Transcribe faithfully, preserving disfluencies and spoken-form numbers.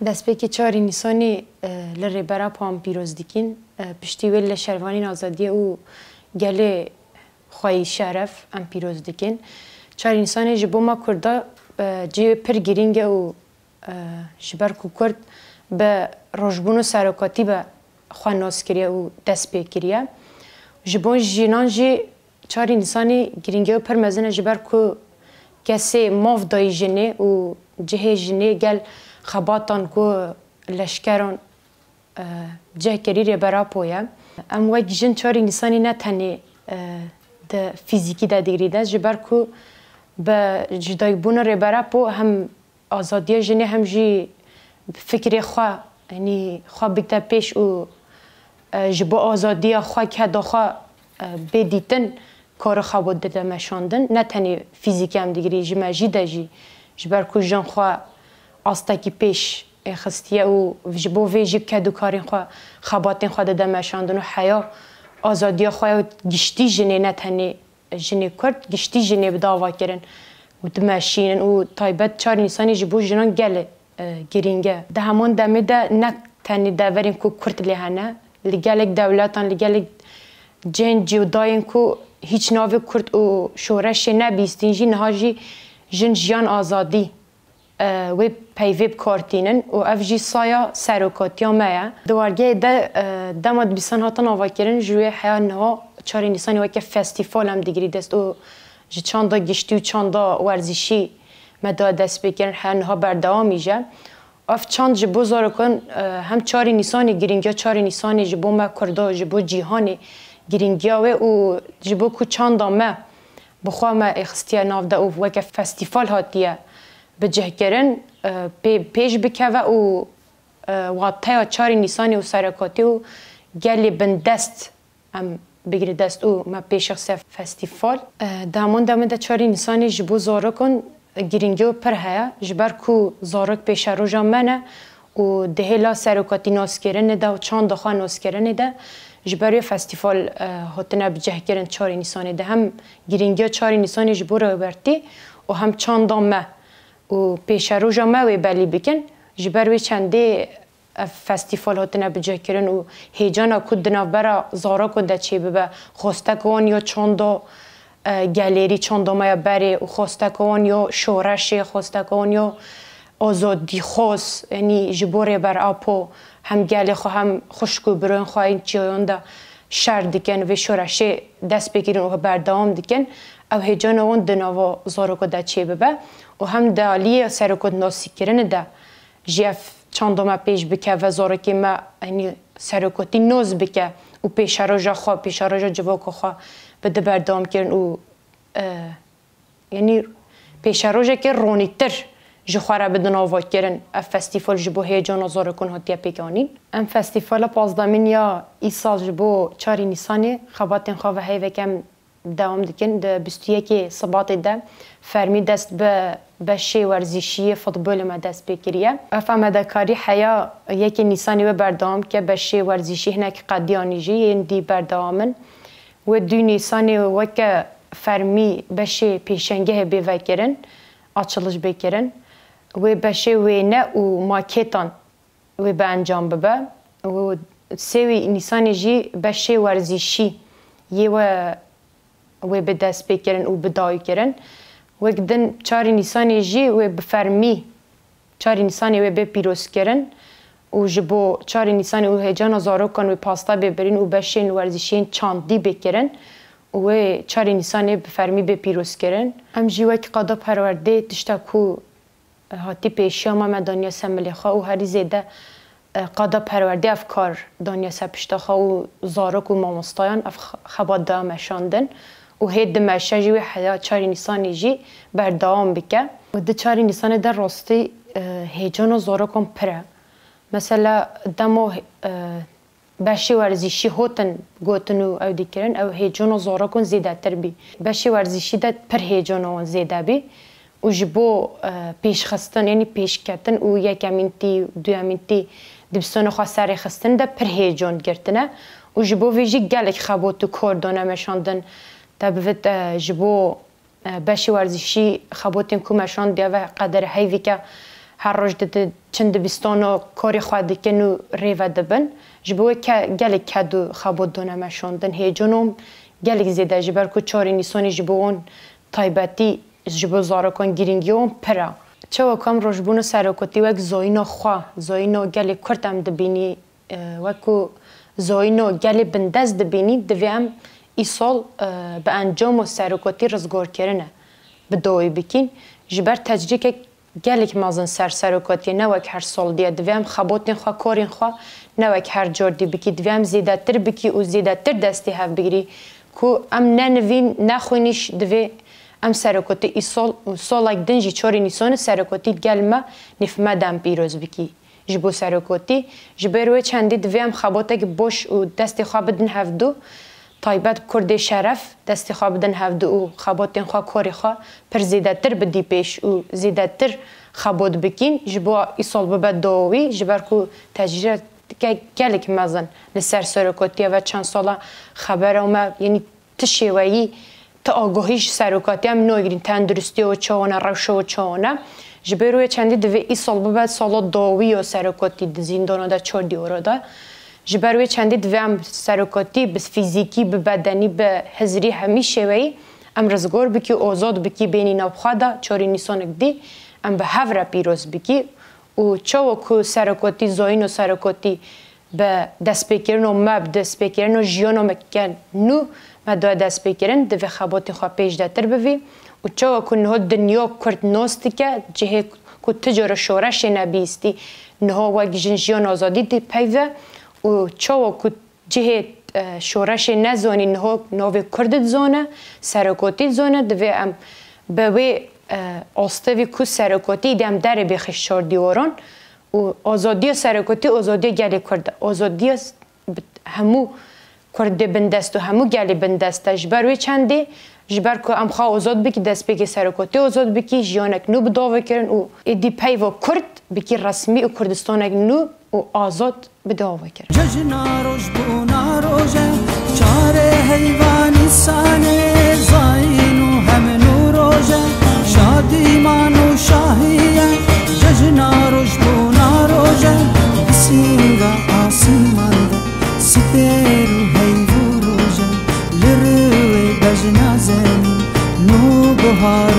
Destpêkê çarê Nîsanê, e, li Rêber Apo em pîroz dikîn. E, piştî wê li şervanên azadiyê û gelê xweyî şeref em pîroz dikin. Çarê Nîsanê ji bo me Kurda, e, cihê pir girîng e û, e, ji ber ku Kurd bi rojbûn û serokatî be xwe nas kiriye û dest pê kiriye. Ji bo jinan jî çarê Nîsanê girîngiya pir mezin e, ji ber ku kesê maf dayî jinê û cihê jinê gel xebatan ku leşkeran, e, cih kirî Rêber Apo ye. Em wek jin çarê Nîsanê ne tenê, e, di fîzîkî de digirî dest, ji ber ku bi jidayîbûna Rêber Apo hem azadiya jinê hem jî fikrê xwe, yanî xwe bigte pêş û, e, ji bo azadiya xwe, keda xwe, e, bê dîtin, kar û xebat dide meşandin. Ne tenê fîzîkî em digirî, ji me jî de jî, ji ber ku jin xwe astekî pêş ê xistiye û ji bo vê jî ked û karên xwe, xebatên xwe dide meşandin û heya azadiya xwe ya giştî jinê, ne tenê jinê Kurd, giştî jinê bi dava kirin û dimeşînin û taybet çarê Nîsanê ji bo jinan gelê, e, girîng e. Di heman demê de ne tenê deverên ku Kurd lê hene, li gelek dewletan, li gelek cihên cudayên ku hîç navê Kurd û şoreşê nebîstîn jî niha jî jin jiyan azadî, e, wê peyvê bi kar tînin û ev jî saya serokatiya me ye. Di wargehê de, e, dema dibîsan hatin avakirin, ji wê heya niha çarê Nîsanê weke festîfal em digirî dest û ji çanda giştî û çanda werzîşî me da dest pê kirin, heya niha berdewamî je. Ev çand ji bo zarokan, e, hem çarê Nîsanê, girîngiya çarê Nîsanê ji bo me Kurda, ji bo cîhanê girîngiya wê û ji bo ku çanda me bi xwe me êxistiye nav de û weke festîfal hatiye bicihkirin, e, pê, pêş bikeve û, e, wateya çarê Nîsanê û serekatî û gelê bindest em bigire dest û me pêşixe festîfal. E, di heman demê de çarê Nîsanê ji bo zarokan girîngiya pir heye, ji ber ku zarok pêşeroja me ne û di hêla serokatî naskirinê de û çanda xwe naskirinê de ji ber wê festîfal, e, hatine bicihkirin çarê Nîsanê de. Hem girîngiya çarê Nîsanê ji bo rêbertî û hem çanda me û pêşeroja me wê belî bikin. Ji ber wê çendê ev festîfal hatine bicihkirin û hêcana ku di navbera zarokan de çêbibe, xwesteka wan ya çanda, e, gelêrî, çanda me ya berê û xwesteka wan ya şoreşê, xwesteka wan ya azadîxwaz, yanî ji bo Rêber Apo hem gelê xwe hem xwişk û birayên xwe yên çiyayan de şer dikin, vê şoreşê dest pê kirin û berdewam dikin. Ew hêcana wan di nava zarokan de çêbibe û hem di aliyê serokatnasîkirinê de jî ev çanda me pêş bikeve, zarokê me, yanî serokatî nas bike û pêşeroja xwe, pêşeroja civaka xwe bide berdewamkirin û, e, yanî pêşerojeke ronîtir ji xwe re bidin avakirin. Ev festîfal ji bo hêcana zarokan hatiye pêkanîn. Em festîfala pazdemîn ya îsal ji bo çarê Nîsanê xebatên xwe ve heyveke em dewam dikin. Di bîst û yekê Sibatê de fermî dest bi beşê werzîşî yê futbolê me dest pê kiriye. Ev amadekarî heya yekê Nîsanê wê berdewam ke, beşê werzîşî hinek qediyanî jî yên dî berdewam in. Wê dû Nîsanê weke fermî beşê pêşengehê bê vekirin, açiliş bê kirin. Wê beşê wêne û makêtan wê bi encam bibe. Û sêwî Nîsanê jî beşê werzîşî yê we wê bi dest pê kirin û bi dawî kirin. Wek din çarê Nîsanê jî wê bi fermî çarê Nîsanê wê bê pîroz kirin û ji bo çarê Nîsanê û hêcana zarokan wê pasta bê birîn û beşên werzîşiyên çandî bê kirin û wê çarê Nîsanê bi fermî bê pîroz kirin. Em jî wek qada perwerdê tişta ku hatî pêşiya me, me daniye ser milê xwe û herî zêde, e, qada perwerdê ev kar daniye ser pişta xwe û zarok û mamostayan ev x-, xebat da meşandin û hê dimeşe jî wê heya çarê Nîsanê jî berdewam bike. Û di çarê Nîsanê de rastî, e, hêcana zarokan pir e. Mesela dema, e, beşê werzîşî hotin gotin û ew dikirin, ew hêcana zarokan zêdetir bî. Beşê werzîşî de pir hêcana wan zêde bî û ji bo, e, pêşxistin, yanî pêşketin û yekemîn tî, duyemîn tî dibistana xwe serê xistin de pir hêcan girtine û ji bo vê jî gelek xebat û kar dane meşandin. Te bivit, e, ji bo e, beşê werzîşî xebotên ku meşandiye ve qeder heyvîke Her roj didi çin dibistano karê xwe dikin û rêve dibin. Ji bo wê ke gelek ked û xebot done meşandin. Hêconom gelek zêde ji ber ku çarê Nîsanê ji bo wan taybetî ji bo zarokan girîngiya wan pir e. Çawa ku em rojbûna serokotî wek zayîna xwe, zayîna gelê Kurd em dibînî, e, wek ku zayîna gelê bindest dibînî, divê em îsal, e, bi encama serokotî rizgarkirine bi dawî bikîn. Ji ber tecrîkek gelek mezin ser serokotiyê ne wek her sal diye. Divê em xebotên xwe, korên xwe ne wek her car dî bikî. Divê em zêdetir bikî û zêdetir destê hev bigirî ku em ne nivîn, ne xwînîş divê em serokotî îsal û salek din jî çarê Nîsanê serokotî gel me nêf me dem pîroz bikî. Ji bo serokotî, ji ber wê çendî divê em xebotek boş û destê xwe bidin hevdu, taybet Kurdê şeref destê xwe bidin hevdu û xebotên xwe, korê xwe pir zêdetir bidî pêş û zêdetir xebot bikîn, ji bo îsal bibe dawî, ji ber ku tecrîdeke gelek mezin li ser serokotiye ve çend sala xebera me, yanî ti şêweyî, ti agahî ji serokatiya em nagirîn, tenduristiya wê çawa ne, rewşa wê çawa ne. Ji ber wê çendî divê îsal bibe sala dawî ya serokatî di zîndana de çar dîwara de. Ji ber wê çendî divê em serokatî bi fîzîkî, bi bedenî, bi hizrî hemî şêweyî em rizgar bikî, azad bikî, bênî nav xwe de, çarê Nîsanek dî em bi hev re pîroz bikî. Û çawa ku serokatî, zayîn û serokatî bi destpêkirina me, bi destpêkirina jiyana me ke nû me daye destpêkirin, divê xebatê xwe pêşdetir bivî. Û çawa ku niha dinya Kurd nas dike, cihê ku ti cara şoreşê nebîstî, niha wek jin jiyan azadî dî peyve. Û çawa ku cihê, e, şoreşê nezanî, niha navê Kurd dizane, serokotî dizane, divê em bi wê, e, astevî ku serokotî de em derê bêxî ji çar dîwaran. Û azadiya serokotî, azadiya gelê Kurd e. Azadiya s-, bi-, hemû Kurdê bindest û hemû gelê bindest e. Ji ber wê çendê, ji ber ku em xwe azad bikî, destpêkê serokotî azad bikî, jiyanek nû bi dawî kirin û êdî peyva Kurd bikî resmî û Kurdistanek nû û azad bi dawî kirin. Cejna rojbûna roje, çarê heyva Nîsanê, zayîn û hem nû roje, şadîman û şahiye. Cejna rojbûna roje, bi sînga asîman de, sipêr û heyv û roje, li rûyê bejna zemîn, nû buhar